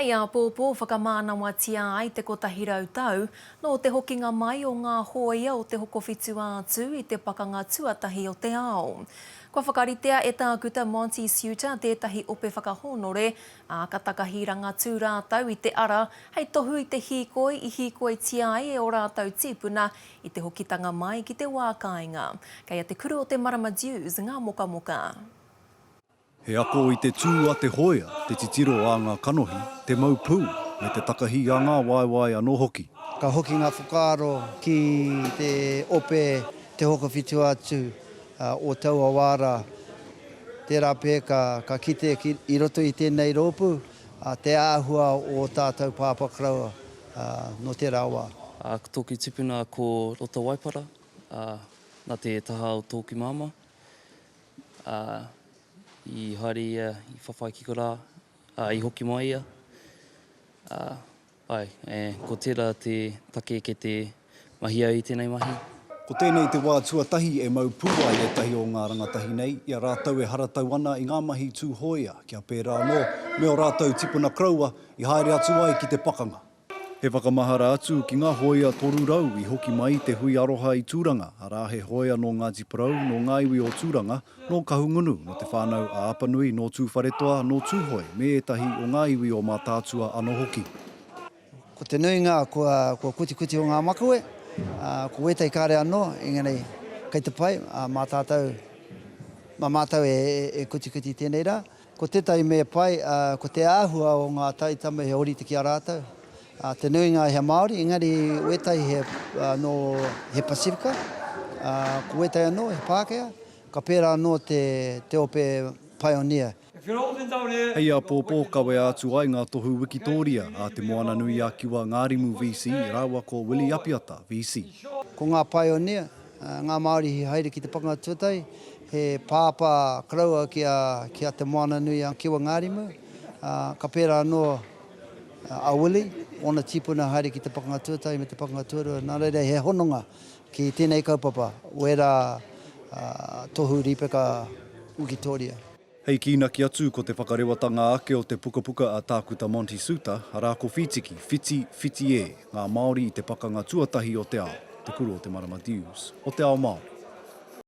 Hei āpōpō whakamānawatia ai te 100 tau nō te hokinga mai o ngā hōia o Te Hokowhitu-ā-Tū i te Pakanga Tuatahi o te Ao. Kua whakaritea e Tākuta Monty Soutar tētahi ope whakahōnore, ā, ka takahi rangatū rātou i te ara hei tohu i te hīkoi i hīkoitia ai e ō rātou tīpuna i te hokitanga mai ki te wā kāinga. Kei a Te Kuru o te Marama Dewes ngā mokamoka. He ako i te tū a te hoea, te titiro a ngā kanohi, te mau pū, me te takahi a ngā waewae anō hoki. Ka hoki ngā whakaaro ki te ope Te Hokowhitu-a-Tū o taua wā rā. Tērā pea ka kite i roto i tēnei rōpū te āhua o ō tātou pāpā koroua nō tērā wā. Ko tōku tipuna ko Rota Waipara, nā te taha o tōku māmā. Ā, i haere ia i whawhai ki korā, ā, i hoki mai ia. Ā, āe, e, ko tērā te take kei te mahi au i tēnei mahi. Ko tēnei te wā tuatahi e mau pū ai ētahi o ngā rangatahi nei, i a rātou e haratau ana i ngā mahi tū hōia, kia pērā anō me ō rātou tipuna koroua i haere atu ai ki te pakanga. He whakamahara atu ki ngā hōia 300 i hoki mai i te hui aroha i Tūranga, arā he hōia nō Ngāti Porou, nō ngā iwi o Tūranga, nō Kahungunu, nō Te Whānau a Apanui, nō Tūwharetoa, nō Tūhoe, me ētahi o ngā iwi o Mātaatua anō hoki. Ko te nuinga kua kutikuti o ngā makawe, ko wētahi kāre anō, engari kei te pai, mā tātou, mā mātou e kutikuti tēnei rā. Ko tētahi mea pai, ko te āhua o ngā taitama he ōrite ki a rātou. Te nuinga he Māori, engari wētahi he nō he Pasifika, ko wētahi anō he Pākehā, ka pērā anō te ope Pioneer. Hei āpōpō kawea atu ai ngā tohu wikitōria a Te Moananui-a-Kiwa Ngārimu VC rāua ko Willie Apiata VC. Ko ngā Pioneer, ngā Māori i haere ki te pakanga tuatahi, He pāpā koroua ki a, ki a Te Moananui-a-Kiwa Ngārimu, ā, ka pērā anō a Willie, ōna tīpuna haere ki te pakanga tuatahi me te pakanga tuarua, nā reira he hononga ki tēnei kaupapa, wērā tohu rīpeka Wikitōria. Hei kīnaki atu ko te whakarewatanga ake o te pukapuka a Tākuta Monty Soutar, arā ko Whītiki, Whiti, Whiti e, ngā Māori i te pakanga tuatahi o te ao, Te Kuru o te Marama Dewes, o te ao Māori.